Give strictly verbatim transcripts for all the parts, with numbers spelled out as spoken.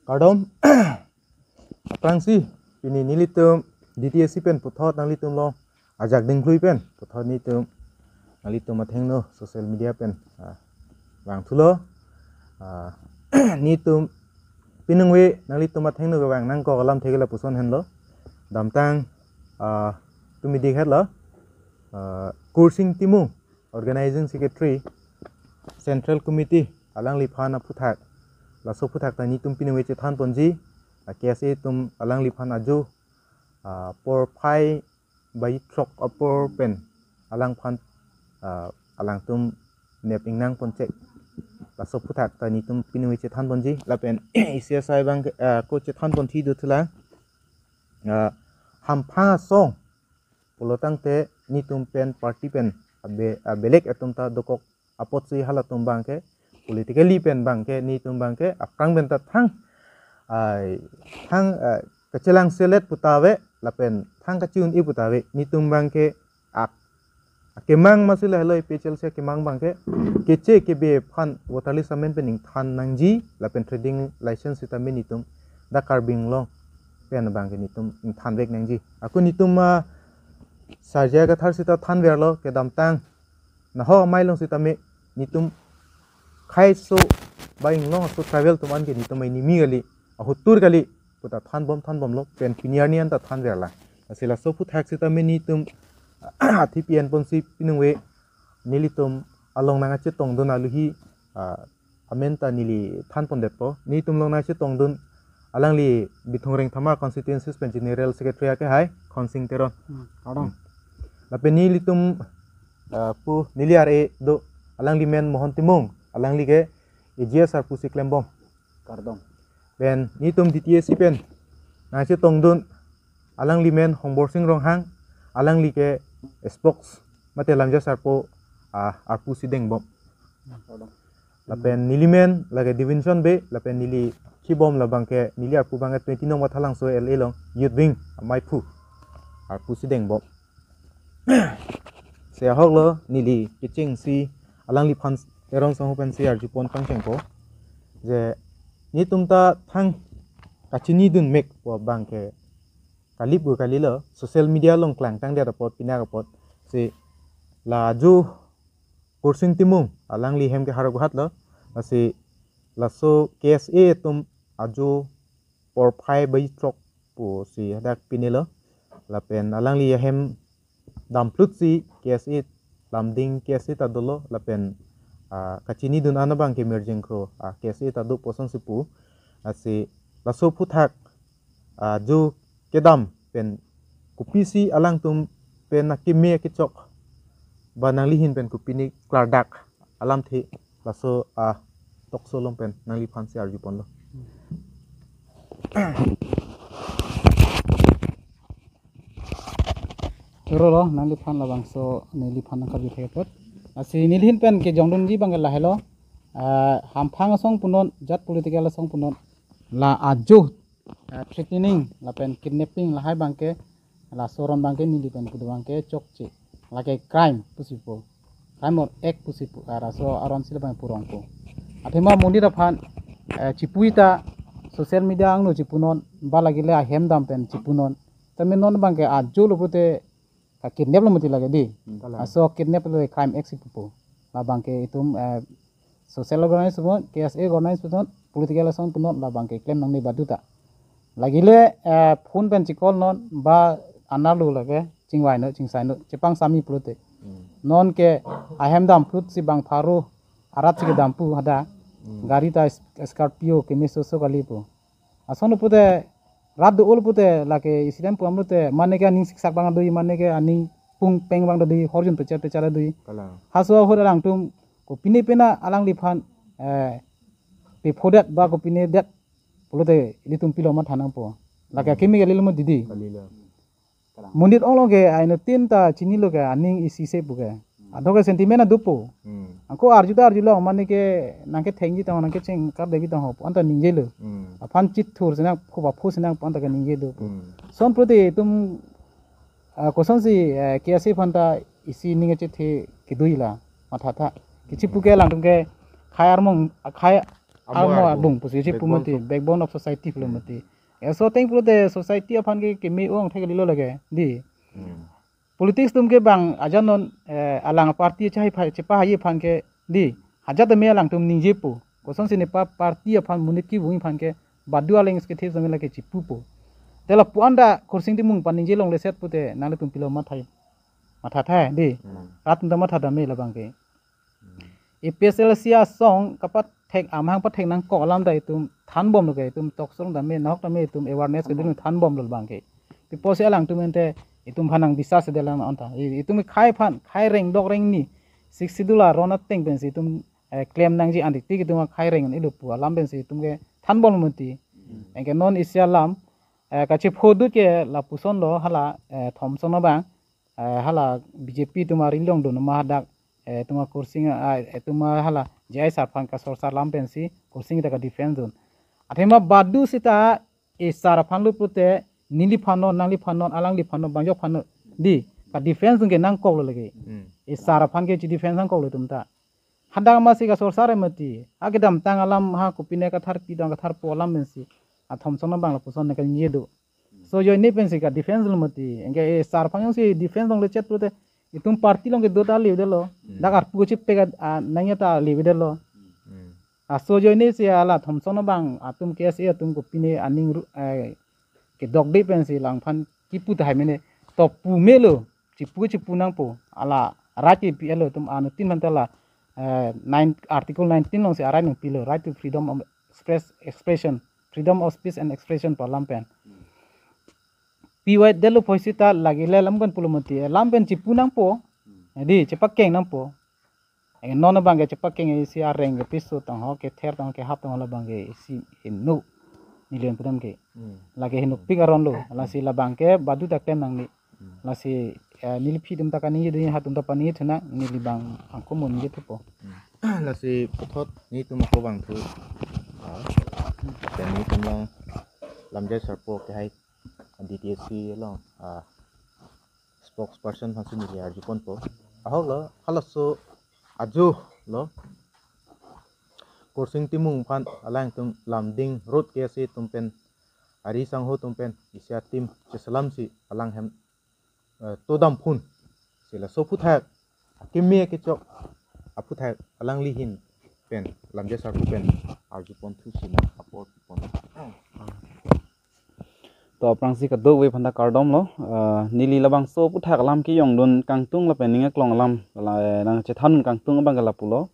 Kardom. Aphrangsi pini nelitum D T A C pen puthot nanglitum along ajak dingklui pen puthot nelitum nanglitum athengno social media pen, ah, vangthulo. Ah, nelitum piningve nanglitum athengno kevang nangkok alamthe ke lapuson henlo. Damtang, ah, tumi dikhetlo. Ah, Kursing Timung, Organizing Secretary, Central Committee, alangliphan aphuthak, laso aphuthak ta nelitum piningve chethanponji. Ah, K S A atum alangliphan ajo, ah, porphai bai throk apor pen alangphan, ah, alangtum nep ingnangponchek, laso aphuthak ta nelitum piningve chethanponji. Lapen isi asai abang, ah, ko chethanponthi dothulang. Ah, hamphang asong pulo tangte nelitum pen party pen abe-, abelek atum ta dokok apotsi halatum abangke politically pen abangke nelitum abangke aphrang pen ta thang, ai, thang, ah, kachelangselet puta ave lapen thang kachi-un-e puta ave. Nelitum abangke ak-, akemang masi lahelo A P H L C akemang abangke keche kebe aphan voter list amen pen ingthan nangji lapen trading license sitame nelitum dak Karbi Anglong pen abangke nelitum ingthanvek nangji. Ako nelitum, ah, Sarja Kathar sita thanverlo, kedamtang Nahok amei along sitame nelitum khei aso ba inglong aso tribal atum anke nelitum enemy kali, ahotur kali puta thanbom thanbomlo, pen pini arni anta thanverlang. Lasi laso aphuthak sitame nelitum athe pi-enponsi piningve, nelitum along nangkachetongdun aluhi, ah, amen ta neli thanpondetpo. Nelitum along nangkachetongdun alangli Bithung Rengthama constituency pen General Secretary akehai Khonsing Teron. Hmm, kardom. Lapen nelitum, ah, pu neli R A do, alangli men Mohon Timung, alangli ke A G S arpu si klembom. Kardom. Pen nelitum D T A C pen nangkachetongdun alangli men Hongborsing Ronghang, alangli ke spokes mate lamja sarpo, ah, arpu si dengbom. Kardom. Lapen neli men lake Divinson Bey, lapen neli chibom labangke, neli arpu abangke twenty number Thalangso L A along Youth Wing amaiphu arpu si dengbom. Si ahoklo, neli kechengsi alangliphan Teron Sangho pensi arjupon pangchengpo je nelitum ta thang kachinidun mekpo abangke kali pu kalilo, social media along klangtangdet apot, pinak apot si la ajo Kursing Timung alangli ahem ke Howraghat lo, lasi laso K S A atum ajo porphai bai throk pusi hadak pinelo, lapen alangli ahem damplutsi K S A Lumding K S A ta dolo, lapen, ah, kachinidun an abangke Mirjengkro, ah, K S A ta do pusonsi pu. Lasi laso aphuthak, ah, ajo kedam pen kopisi alangtum pen akeme akechok ba nanglihin pen kopine klardak alamthe laso, ah, talk show along pen nangliphansi arjuponlo. Chorolo, nangliphan labangso neliphan nangkarju thekpot. Lasi nelihin pen kejongdunji abangke lahelo, ah, hamphang asong punon, jat political asong punon, la ajo, ah, threatening lapen kidnapping lahai abangke, laso aron abangke neli pen kedo abangke chokche, lake crime pusi pu, crime or act pusi pu, ah, laso aron si labang purong pu. Athema monit aphan, eh, chipui ta social media angno chipunon, ba lagile ahem dam pen chipunon. Tame non abangke ajo lo pulote ka kidnap lo mati lake di. Hmm, kalang. Laso kidnap lo crime act si pupo. Labangke itum, eh, social organize punon, K S A organize punon, political asong punon, labangke klem nangne baduta. Lagile, eh, phone pen checall non ba anar lo lake chingvai non, chingsai non, chepang sami pulote. Hmm. Nonke ahem dam plut si bang pharo arat si kedam pu hadak. Hmm. Gari ta S-, Scorpio keme soso kali pu. Ason pulote rat do-ol pulote lake isi time pu-am pulote mane ke aning siksak abang do-i, mane ke aning pung peng abang do-i, horjun pecha pecha do-i. Kalang. Halaso ahut alangtum kopine pena alangliphan, eh, pephodet ba kopine det pulote ilitum pilo matha nangpo. Lake, hmm, akeme kalilo mo didi. Kalilo. Monit ong lo ke, ai no tin ta chinilo ke, aning isi se pu ke. Hmm. Adok ke sentiment adupo. Hmm. Angko arju ta arjulo, mane ke nangkethengji tang, nangkecheng kardegi tang ho, anta ningjelo. Hmm. Aphan chithur sinang, phu ba phu sinang, anta ke ningje do. Hmm. Son pulote itum, ah, kosonsi, eh, K S A aphan ta isi ning achethe kedoi la, mathatha. Kichi pu ke alangtum ke, khei armong, khei Amo amo arbung, arbung pusi chepu backbone mati, of backbone of society pulo, hmm, mati. Laso ateng pulote society aphan ke keme ong thek kalilo lake, di. Hmm. Politics atum ke bang ajat non, eh, alang party chehai pha-, chepahaiji aphan ke, di. Ajat tame alangtum ningjepo. Kosonsi nepa party aphan monit kevung aphan ke badu aleng skethe tame lake chepupo. Te lapu-an ta Khorsing Timung aphan ningje longle set pute nanglitum pilo matha, matha thai, di. Hmm. Rat atum ta matha tame labang ke. Hmm. A P H L C asong kapathek, amahang pathek nangkok alam ta itum thanbomlo ke, itum talk show tame, nahok tame itum awareness ke, hmm, dun thanbomlo labang ke. Pi apotsi alangtum ente itum aphan nang bisas de lang anta. I-, itum khei aphan, khei reng dok reng ni, Sixth Schedule aron ateng pensi itum, eh, klem nangji antik tik itum khei reng ni lo pu alam pensi itum ke thanbomlo mati. Hmm. Anke non isi alam, eh, kachepho dut ke lapuson lo hala, eh, Thomson abang, eh, hala B J P atum ari longdun ma hadak, eh, itum a Khorsing, ah, eh, itum a hala J I sar aphan kasorsar alam pensi Khorsing ta ka-defense dun. Athema badu seta e sar aphan lo pute neliphan non, nangliphan non, alangliphan non, bang jok aphan non, di, ka-defense dun ke nangkoklo lake. Hmm. E sar aphan ke che-defense nangkoklo itum ta. Hadak masi kasorsar mati. Akedamtang alam ha kopine katharpi dong katharpo alam pensi a Thomson abang lapuson ne kaningje do. So ajoine pensi ka-defense lo mati. Anke e sar aphan jongsi defense longle chet pute itum party along kedo ta levedetlo. Hmm. Dak arpu chepek a, a, nangji ta levedetlo. Hmm. Laso ajoine si hala Thomson abang atum K S A atum kopine aning ru-, eh, kedokde pensi alangphan kipu tahai mene. To pu melo. Chepu chepu nangpo. Hala right ke pi-etlo itum anuttin aphan ta la, eh, nine, Article nineteen alongsi a-right nangpilo, right to freedom of express, expression, freedom of speech and expression pu alam pen. Piwai delo phoisi ta lake le alam kan pulo mati, alam pen chepu nangpo, di, chepakeng nangpo. Eh, non abang ke chepakeng isi areng ke piso tangho, kether tangho, kehap tangho labang ke isi hinu. Nelian pudam ke. Hmm. Lake hinupik aron lo, lasi labang ke badu ta klem nangne. Hmm. Lasi, eh, neliphi atum ta kaningje dun, ha atum ta paningje thunang, neli bang angko mo ningje thupo. Hmm. Lasi puthot netum ako bang thu. Ah. Pen netum along lamjai sarpo kehai D T S C along, ah, spokesperson aphansi neli arjuponpo. Ahok lo, halaso ajo lo. Khorsing Timung aphan alangtum Lumding Road K S A atum pen, ari sangho atum pen, isi a-team cheselamsi alang hem, eh, todam phun. Si laso aphuthak, akeme kechok aphuthak alangli ahin pen, lamjai sarpo pen arjupon thusi nang apor pon. To aphrangsi kadokave aphan ta kardom lo, eh, neli labangso aphuthak alam kejongdun kangtung lapen ning aklong alam, la, eh, nangchethan kangtung abang ke lapulo.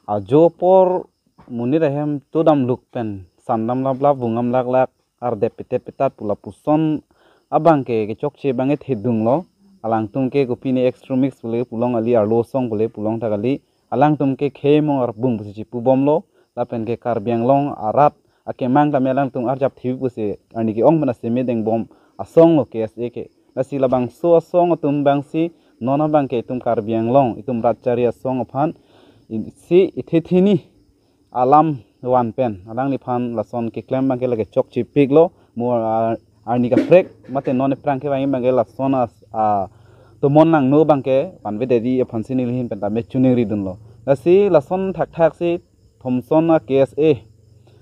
Ajo apor monit ahem todam luk pen, sandam laplap, vungam laklak, ardep petet petat pu lapuson abang ke kechokche abang ke thedung lo. Alangtum ke kopine extremist pule pulong, ali arlo asong pule pulong ta kali. Alangtum ke khei mong arbung pusi chepubomlo. Lapen ke Karbi Anglong arat akemang tame alangtum arjap thivi pusi arni ke-ong pen aseme dengbom asong lo K S A ke. Lasi labangso asong atum abangsi non abang ke itum Karbi Anglong, itum rat chari asong aphan, i-, si ithe thini alam van pen alangliphan lason keklem abang ke lake chokchepik lo, mo, ah, arni kaprek mate non aphrang kevang abang ke lason as-, ah, tomon nangno abang ke vanvedetji aphansi neli ahin pen tame choningri dunlo. Lasi lason thakthak si Thomson a K S A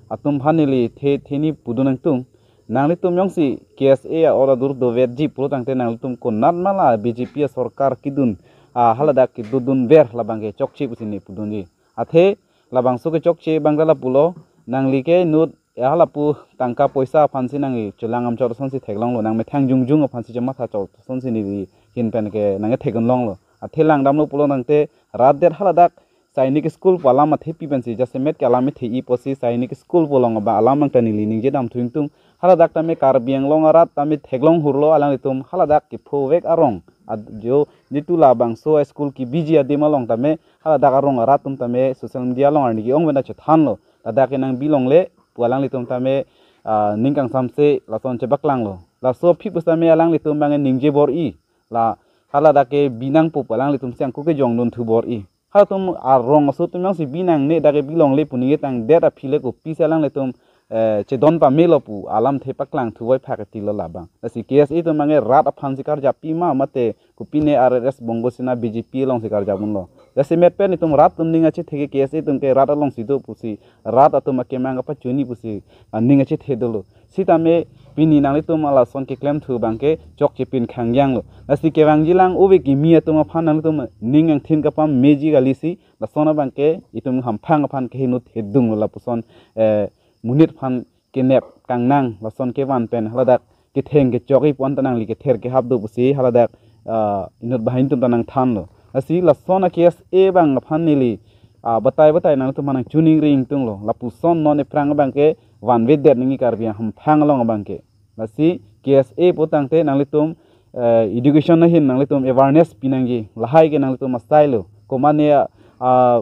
atum aphan neli the theni pudun nangtung. Nanglitum jongsi K S A a-order dur doverji pulo tangte nanglitum konat ma la B J P asorkar kedun, ah, haladak kedodunver labang ke chokche pusi neli pudunji. Athe labangso kechokche abang ta lapulo, nangli ke inut, eh, halapu tangka poisa aphansi nangli chelang amchot asonsi theklonglo, nangmethang jongjong aphansi chematha chot asonsi neli ahin pen ke nangkethek-un longlo. Athe langdamlo pulo tangte rat det haladak Sainik School pu alam athepi pensi jasemet ke alam ethe-i pusi Sainik School pu along abang alam abang ta neli ningje damthu ingtung. Haladak tame Karbi Anglong arat tame theklong hurlo, alanglitum haladak kephovek arong. Ajo jitu labangso a-school kebiji adim along tame haladak arong arat atum tame social media along arni ke-ong pen ta chethanlo. Ladak ke nangbi longle pu alanglitum tame, ah, ning kangsamse lason chebaklanglo. Laso aphi pusitame alanglitum abang ningje bor-i. La haladak ke bi nangpo pu alanglitumsi angko kejongdun thu bor-i. Halatum arong aso atum jongsi bi nangne, dak ke bi longle pu ningje tangdet aphi le kopisi alanglitum eh, chedon pamelo pu alamthe paklang thuvoi phak tilo labang. Lasi K S A atum abangke rat aphan si karjap pima mate kopine R S S Bongo Sena B J P along si karjap unlo. Jasemet pen itum rat atum ning achethe ke K S A atum ke rat alongsi do pusi, rat atum akemang kapachini pusi, ah, ning achethe dolo. Sitame pini nanglitum alason keklem thu abangke chokche pin khangjang lo. Lasi kevangjilang ove kimi atum aphan nanglitum ning angthin kapam meji kali si, lason abangke itum hamphang aphan ke inut hedung lo lapuson, eh, monit aphan kenep kangnang lason kevan pen haladak ketheng kechok ipon ta nangli kether kehap do pusi haladak, ah, inut banghini atum ta nangthanlo. Lasi lason a K S A abang aphan neli, ah, batai batai nangtum aphan nangchiningri ingtunglo. Lapuson non aphrang abangke vanvedet nangji Karbi hamphang along abangke. Lasi K S A pu tangte nanglitum, eh, education ahin nanglitum awareness pinangji. Lahai ke nanglitum asailo. Komane, ah,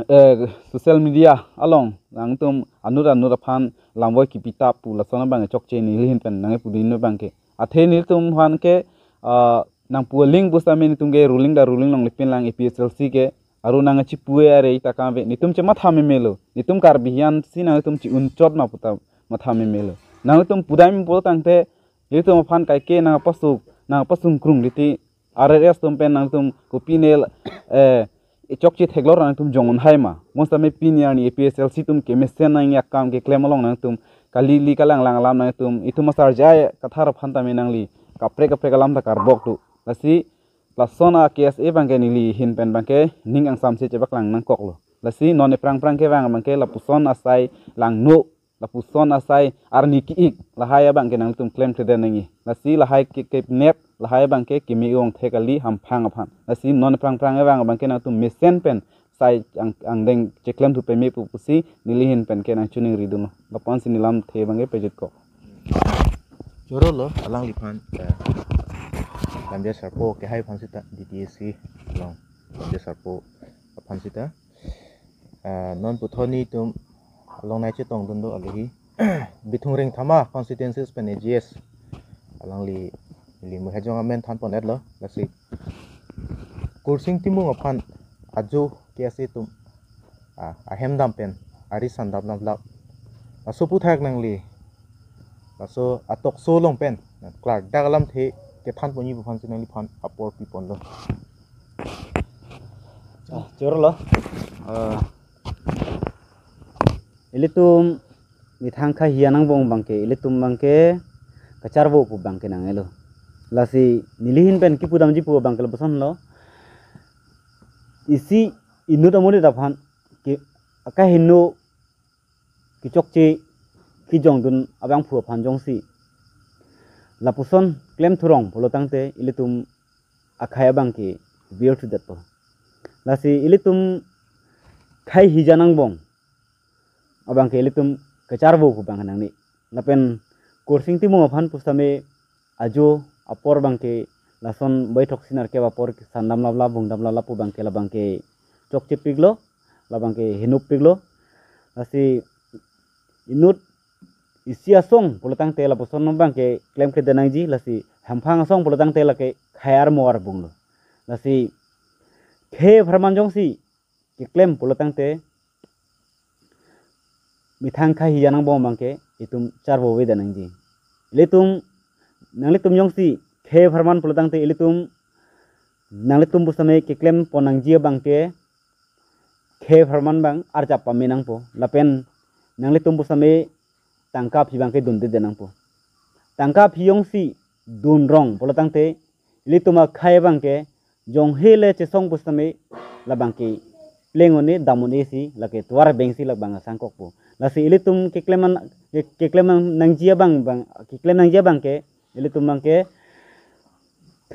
eh, social media along nangtum anut anut aphan lamvoi kipitap pu lason abang chokche neli ahin pen nangkepu dun abangke. Athe nelitum aphan ke, ah, nangpu aling pusitame netum ke ruling ta ruling longle pinlang A P H L C ke. Aru nangchipu-e are ta kave. Netum chematha memelo. Netum Karbi hian si nangtum chi-un chot ma puta matha memelo. Nangtum pudam pulo tangte netum aphan kaike nangpasuk, nangpasung krung liti R R S atum pen nangtum kopine, eh, chokche theklor nangtum jong un hai ma. Bonta me pini arni A P H L C atum kemesen nangji akam keklem along nangtum kali li kalang lang alam nangtum itum asar jai kathar aphan tame nangli kaprek kaprek alam ta karbok tu. Lasi lason a K S A abangke neli ahin pen abangke ning angsam si chepaklang nangkoklo. Lasi non aphrang aphrang kevang abangke lapuson asai langno, lapuson asai arni ki-ik lahai abangke nangtum klemkledet nangji. Lasi lahai ke kenep lahai abangke keme-ong the kali hamphang aphan. Lasi non aphrang aphrang kevang abangke nangtum mesen pen sai ang, angdeng cheklem thu peme pu pusi neli ahin pen ke nangchiningri dunlo. Lapu-an si nelamthe abangke pejut kok. Choro lo alangliphan, eh, lamjai sarpo kehai aphan sita D T A C along lamjai sarpo aphan sita, eh, non puthot netum along nai chetong dun do alohi Bithung Rengthama constituencies pen A G S alangli, ili Mohejong amen thanpon-etlo. Lasi Kursing Timung aphan ajo K S A atum, ah, ahem dam pen ari sandam laplap. Laso aphuthak nangli laso a-talk show along pen nang klardak alamthe kethanponji pu aphan si nangliphan apor piponlo. Ah, choro lo. Ah, ilitum methang khei hijan angbong abangke, ilitum abangke kacharvo pu abangke nang-elo. Lasi neli ahin pen kipudamji pu abangke lapuson lo. Isi inut amonit aphan ke akaheno kechokche kejongdun abangphu aphan jongsi lapuson klem thurong pulo tangte ilitum akhei abangke birthu detpo. Lasi ilitum khei hijan angbong abangke ilitum kacharvo pu abang nangne. Lapen Kursing Timung aphan pusitame ajo apor abangke lason baithok sinar ke apor sandam laplap bungdam laplap pu abangke labangke chokchepiklo, labangke henopiklo. Lasi inut isi asong pulo tangte lapuson abangke klemkledet nangji, lasi hamphang asong pulo tangte lake khei armo arbunglo. Lasi khei apharman jongsi keklem pulo tangte methang khei hijan angbong abangke itum charvo avedet nangji. Ilitum, nanglitum jongsi khei apharman pulo tangte ilitum, nanglitum pusitame keklempon nangji abangke khei apharman abang arjap pame nangpo. Lapen nanglitum pusitame tangka aphi abangke dundedet nangpo. Tangka aphi jongsi dunrong pulo tangte ilitum akhei abangke jonghe le chesong pusitame labangke pleng un-e dam un-e si lake tovar beng si labang asangkokpo. Lasi ilitum keklem an-, ke-, keklem an-, nangji abang abang, keklem nangji abangke ilitum abangke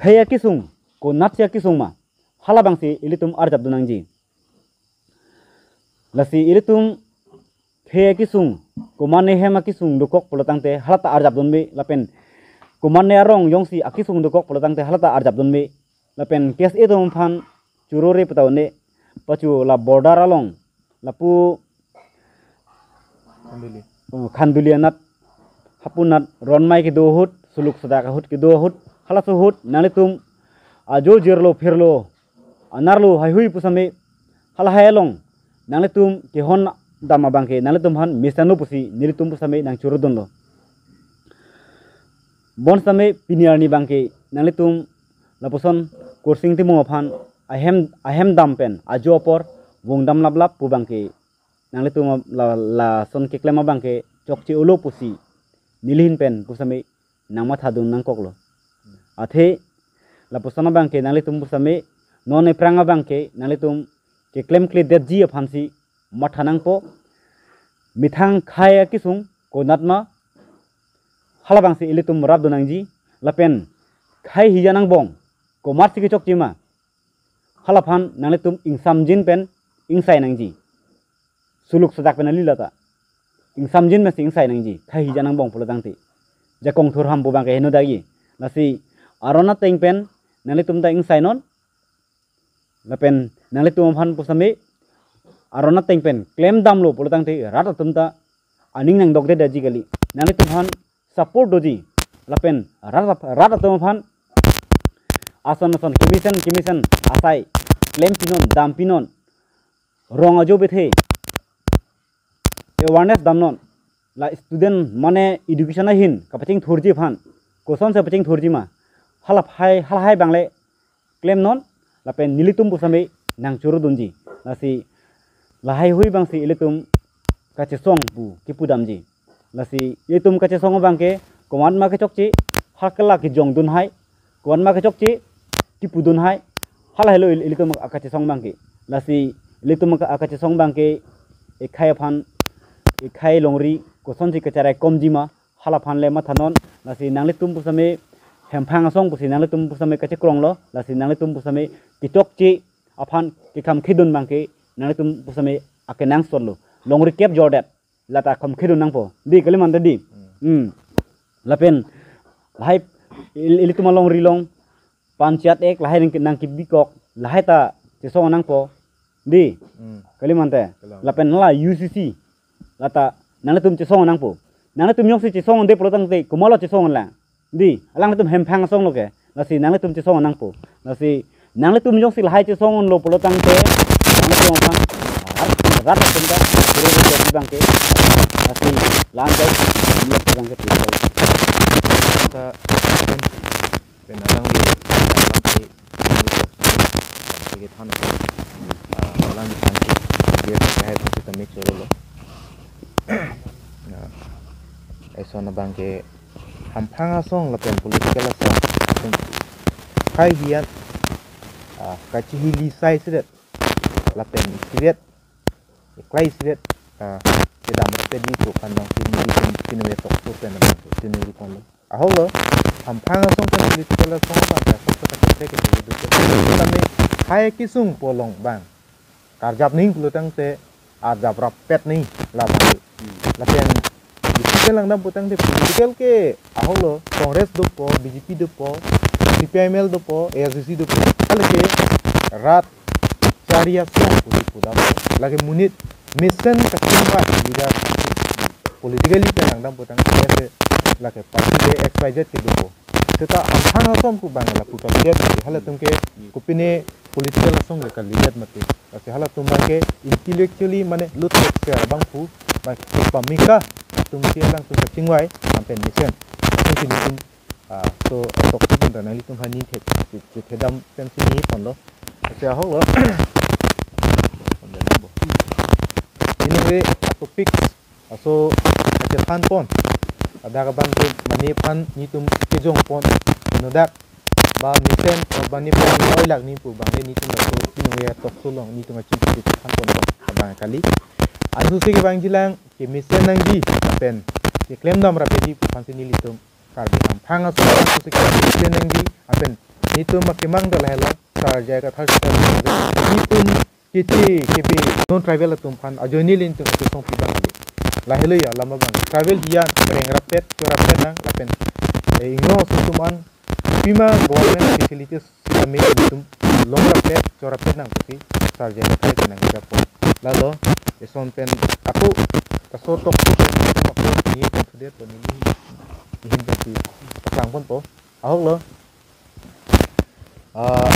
khei akesung, konatsi akesung ma, hala abangsi ilitum arjapdun nangji. Lasi ilitum khei akesung, komane hem akesung dokok pulo tangte hala ta arjapdun me, lapen komane arong jongsi akesung dokok pulo tangte hala ta arjapdun me. Lapen K S A atum aphan chorore pata un-e, pachu la border along, lapu Khanduli. Oh, Khanduli anat, hapu anat ronmai kedo ahut, suluk sadak ahut kedo ahut, halaso ahut nanglitum ajo jirlo phirlo, anarlo haihui pusitame, halahai along nanglitum kehon dam abangke nanglitum aphan mesenlo pusi nelitum pusitame nangchoro dunlo. Bonsitame pini arni abangke nanglitum lapuson Kursing Timung aphan ahem, ahem dam pen ajo apor vung dam laplap pu abangke nanglitum la, lason keklem abangke chokche-olo pusi nelihin pen pusitame nangmathadun nangkoklo. Athe lapuson abangke nanglitum pusitame non ephrang abangke nanglitum keklemkledetji aphansi matha nangpo. Methang khei akesung konatma, halabangsi ilitum rapdun nangji. Lapen khei hija nangbong komatsi kechokji ma, halaphan nanglitum ingsamjin pen ingsai nangji. Suluk sadak pen ali lata. Ingsamjin pensi ingsai nangji, khei hija nangbong pulo tangte. Jakong thurham pu abangke heno dagi. Lasi aron ateng pen nanglitum ta ingsai non. Lapen nanglitum aphan pusitame aron ateng pen klem damlo pulo tangte rat atum ta aning nangdokdetji kali. Nanglitum aphan support doji. Lapen rat, rat atum aphan ason ason kemesen kemesen asai klem pinon, dam pinon, rong ajo bethe awareness damnon. La student mane education ahin kapachingthurji aphan, kosonsi pachingthurji ma, halahai, halahai abangle klemnon. Lapen nelitum pusitame nangchoro dunji. Lasi lahai hui abangsi ilitum kachesong pu kipudamji. Lasi ilitum kachesong abangke komatma kechokche, hakela kejongdun hai, komatma kechokche kipudun hai, halahailo il-, ilitum akachesong abangke. Lasi ilitum aka-, akachesong abangke ekhei aphan, ekhei longri kosonsi kacherai komji ma, halaphan le mathanon. Lasi nanglitum pusitame hemphang asong pusi nanglitum pusitame kachekronglo. Lasi nanglitum pusitame kechokche aphan kekhamkhedun abangke nanglitum pusitame akenangsot lo. Longri kep jordet lata khamkhedun nangpo. Dei, kali mante dei. Hmm. Lapen lahai il-, ilitum alongri along Panchayat Act lahai nang, nangkebikok, lahai ta chesong nangpo. Dei. Hmm. Kali mante. Kalang. Lapen la U C C lata nanglitum chesong nangpo. Nanglitum jongsi chesongde pulo tangte komatlo chesong lang? Dei, alanglitum hemphang asong lo ke. Lasi nanglitum chesong nangpo. Lasi nanglitum jongsi lahai chesonglo pulo tangte nanglitum aphan rat, rat atum ta kuro kuro abangke. Lasi la-an jai, abangke. Ta pen alangli alam si sige than, ah, alam than si dia pakai hai pasti kami choro lo. Nah, eson abangke hemphang asong lapen political asong, lapen khei hijan, ah, kachihili sai sedet lapen isivet, eklai isivet, ah, kedam rapetji pu aphan nangpini pen pini me talk show pen nangpini ri ponlo. Ahoklo, hemphang asong pen political asong abangke asok ta kaprek ke dukde. Tame khei akesung pu along abang karjap nangji pulo tangte arjap rappet nangji labang. Lapen political langdam pu tangte political ke ahoklo, Congress dopo, B J P dopo, C P I M L dopo, A S D C dopo. Halake rat chari asong pu di pudam. Lake monit mesen kachingvai leader politically pen langdam pu tangte lake party ke X Y Z ke dopo. Seta hemphang asong pu abang lapu kalidet, halatum ke kopine political asong ke kalidet mati. Lasi halatum abangke intellectually mane lut tek ser abang pu, abang pamika atum ke alangtum kachingvai, ampen mesen. Atum si nitum, ah, so, talk show pen ta nanglitum aphan ningthe, the, the, thedam pensi ningje ponlo. Lasi ahoklo. Inungre topic aso kachethan pon. Ladak abangke mane aphan nitum kejong pon. Nodak ba mesen ba mane aphan loi lak ni pu abang le nitum laso inung ya talk show along nitum aching kachethan pon abang kali. Ansu si kevangji lang kemesen nangji lapen keklem dam rapetji pu aphansi nelitum Karbi hemphang asong ansu si kemesen nangji lapen nitum akemang ta lahelo, Sar J I Kathar si nitum keche kebi non tribal atum aphan ajoine ilitum kachesong pi abang kali. Lahelo ya, alam abang tribal hijan reng rapet, cho rapet nang lapen, eh, ingno aso atum an pima government facilities kami ilitum long rapet, cho rapet nang pusi Sar J I Kathar ke nangkejapon. Lalo eson pen ako kaso talk show pen ako ni pen sudet pen ini ihin pen si pasang ponpo. Ahoklo. Ah,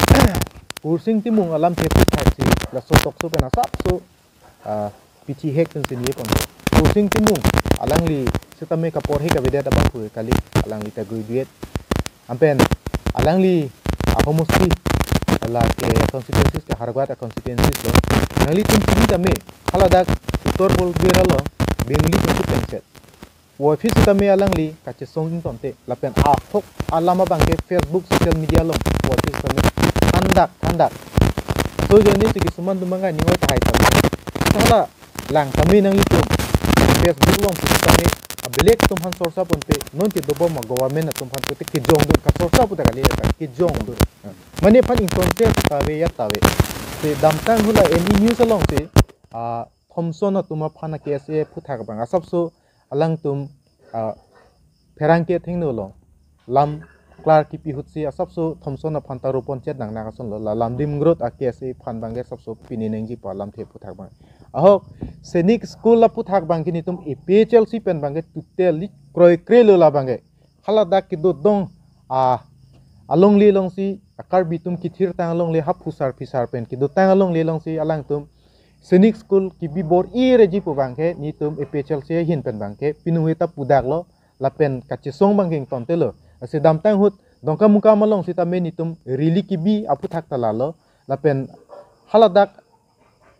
Kursing Timung alamthe puthot si laso talk show pen asapso, ah, pithi hek pen sini pon. Kursing Timung alangli sitame kaporhe kavedet abang pu kali, alangli ta graduate. Ampen alangli ahomosti lake constituencies ke Howraghat constituencies lo. Nanglitum sini tame haladak Uttar Borbil along Bengali tum chepengset. Office tame alangli kachesong ingtonte lapen ahok alam abang ke Facebook social media along office tame thandak thandak. So joni si kisuman dumang ningoi tahai tame. Sala lang tame nanglitum Facebook along si tame abelek atum aphan sorsa ponpe, non ti dobom ma government atum aphan pute kejongdun, kasorsa pute kali ta kejongdun. Mane aphan ingtonse ta ave ya ta ave. Si damtang ahut la N E news along si, ah, Thomson atum aphan a K S A aphuthak abang asapso alangtum, ah, pherangke thengno along lam klar kipi ahut si asapso Thomson aphan ta ropon chet nang nang ason lo, la Lamdim Ngarut a K S A aphan abang ke asapso pini nengji pu alamthe aphuthak abang. Ahok Sainik School aphuthak abang ke netum A P H L C pen abang ke totally kroikre lo la abang ke. Haladak kedodong, ah, alongle along si, ah, Karbi atum kethirtang alongle hap phusar phisar pen kedotang alongle along si alangtum Sainik School kebi bor-i reji pu abang ke netum A P H L C ahin pen abang ke pinung heta pudak lo lapen kachesong abang ke ingtonte lo. Lasi damtang ahut Dongkamukam along sitame netum rally kebi aphuthak ta lalo lapen haladak,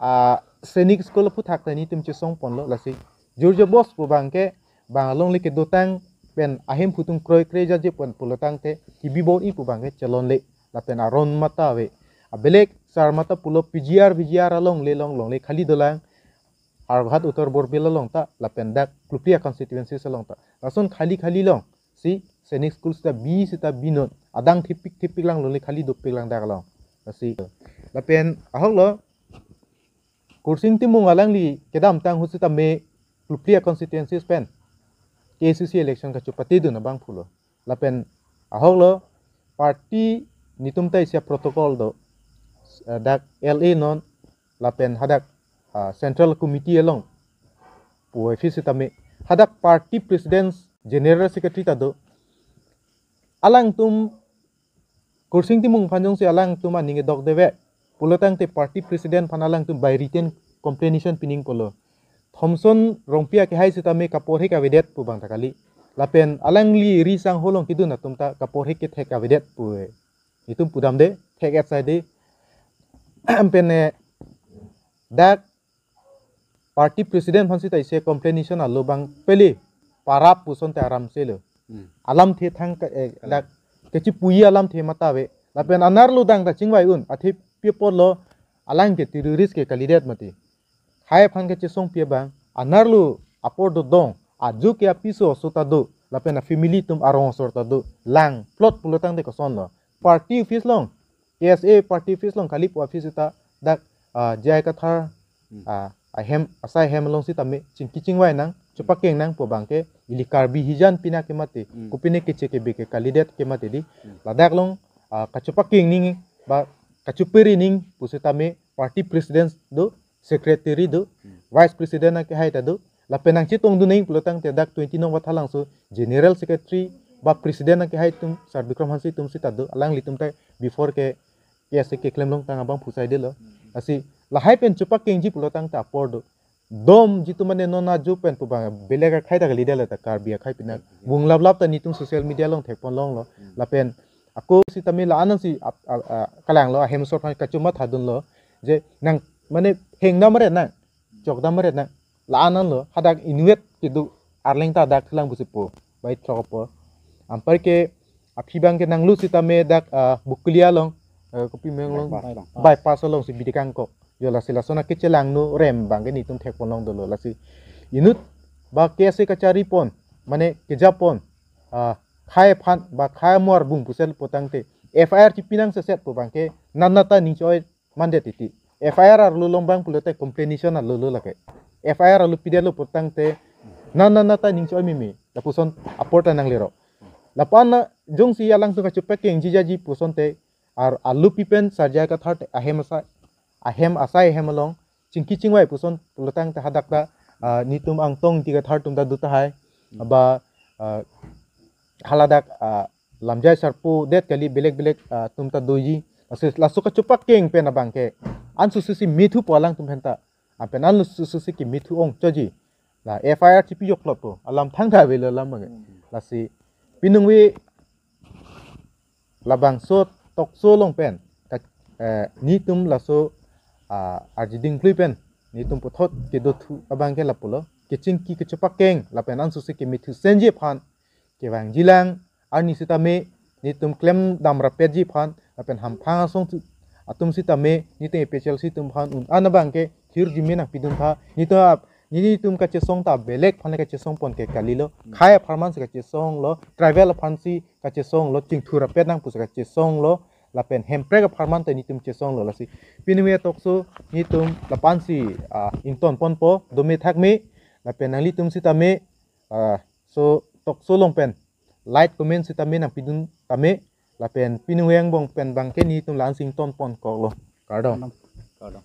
ah, Sainik School aphuthak ta netum chesong ponlo. Lasi jur jabos pu abang ke bang alongle kedotang pen ahemphu atum kroikre jaje pen pulotangte kebi bor-i pu abang ke chelonle lapen aron mata ave. Abelek sar mata pulo P G R V G R alongle along longle khali dolang, Howraghat Uttar Borbil along ta lapen dak Klupri a constituencies along ta. Lason khali khali along si Sainik School sita bi sita binon adang thipik thipik lang longle khali dopik lang dak along. Lasi lapen ahok lo Kursing Timung alangli kedamtang ahut sitame Klupri a constituencies pen K A C C election kachopatedun abang pulo. Lapen ahok lo party netum ta isi protocol do, eh, dak L A non lapen hadak, ah, Central Committee along pu office sitame hadak party president general secretary ta do. Alangtum Kursing Timung aphan jongsi alangtum aning kedok deve pulotangte party president aphan alangtum by written complaination pining pulo. Thomson Rongpi akehai sitame kaporhe kavedet pu abang ta kali. Lapen alangli ri sangho along kedun atum ta kaporhe kethek kavedet pu. Netum pudamde thek et saide. Ampen, eh, dak party president aphan sita isi complaination alo abang pele parap puson te aram se lo. Hmm. Alamthe thang ke, eh, Alam. Dak kechipuji alamthe mata ave. Lapen anerlo dang ta chingvai un. Athe pi apotlo alang ke terrorist ke kalidet mati. Khei aphan kachesongpi abang. Anerlo apor dodong. Ajo ke apiso aso ta do. Lapen a family atum arong asor ta do. Lang plot pulotangte kosonlo. Party office along K S A party office along kali pu office ta dak, ah, J I Kathar, Hmm. ah, ahem, asai ahem along sitame chingki chingvai nang, chepakeng nang pu abang ke, ili Karbi hijan pina ke mati, Hmm. kopine keche kebe ke kalidet ke mati di, Hmm. ladak along, ah, kachepakeng ning, ba kacheperi ning pu sitame party president do, secretary do, Hmm. vice president akehai ta do, lapen nangchetongdun ning pulotangte dak twenty nong Vathalangso general secretary ba president akehai atum Sarbikram Hanse atum sita do, alanglitum ta before ke K S A keklem longtang abang phusai delo. Hmm. Lasi lahai pen chepakengji pulotangte apor do. Dom jitu mane non ajo pen pu abang belek akhei ta kalidetlo ta Karbi akhei pina. Hmm. Bung laplap ta netum social media along thekpon longlo. Hmm. Lapen ako sitame la-an si ap-, a, a, kalanglo ahem asor aphan kachomathadunlo. Je nang mane hengdam ret nang. Chokdam ret nang. La-an lo, hadak inutvet kedo arleng ta dak thelang pusi pu. Bai throk apor. Anparke aphi abang ke nanglut sitame dak, ah, Bokolia along, eh, kopi meng along, Bypass along. Bypass along si bidi kangkok. Jo lasi lason akechelangno rem abang ke netum thekpon long dolo lasi. Inut ba K S A kacharipon, mane kejapon, ah, khei aphan ba khei amor bung pusel pulotangte F I R chipi nang seset pu abang ke nana ta ning choi mandet titi. F I R arlo along abang pulote complaination arlo lo lake. F I R arlo pidetlo pulotangte nana nata ning choi mimi. Lapuson apor ta nanglero. Lapu-an jongsi alangtum kachepakengji jaji pusonte ar arlo pipen Sar J I Kathar te ahem asai, ahem asai ahem along chingki chingvai puson pulotangte hadak ta, ah, netum Angtong Ingti Kathar atum ta do tahai. Hmm. Ba, ah, haladak, ah, Lamjai Sarpo det kali belek belek, ah, atum ta doji. Lasi laso kachepakeng pen abang ke. Ansu sisi mithu pu alangtum penta. Lapen an susi kemethu ong choji. La F I R chipi yok klot po. Alam thangta avelo alam abang ke. Lasi piningve labangso talk show along pen. Ka, eh, netum laso, ah, arjiding klui pen. Netum puthot kedothu abang ke lapulo. Kechingki kechepakeng lapen an susi kemethu senji aphan kevangjilang arni sitame netum klem dam rapetji aphan lapen hamphang asong tu-, atum sitame netum A P H L C atum aphan un-an abang ke thirjume nangpidun tha. Netum ap-, netum kachesong ta belek aphan le kachesong pon ke kalilo. Khai apharman si kachesonglo, tribal aphan si kachesonglo, chingthur apet nang pusi kachesonglo, lapen Hemprek apharman ta netum chesonglo. Lasi piningve talk show netum lapu-an si, ah, ington ponpo, dome thakme, lapen nanglitum sitame, ah, so talk show along pen like, comment sitame nangpidun tame, lapen piningve angbong pen abang ke netum la-an si ington ponkoklo. Kardom. Kardom.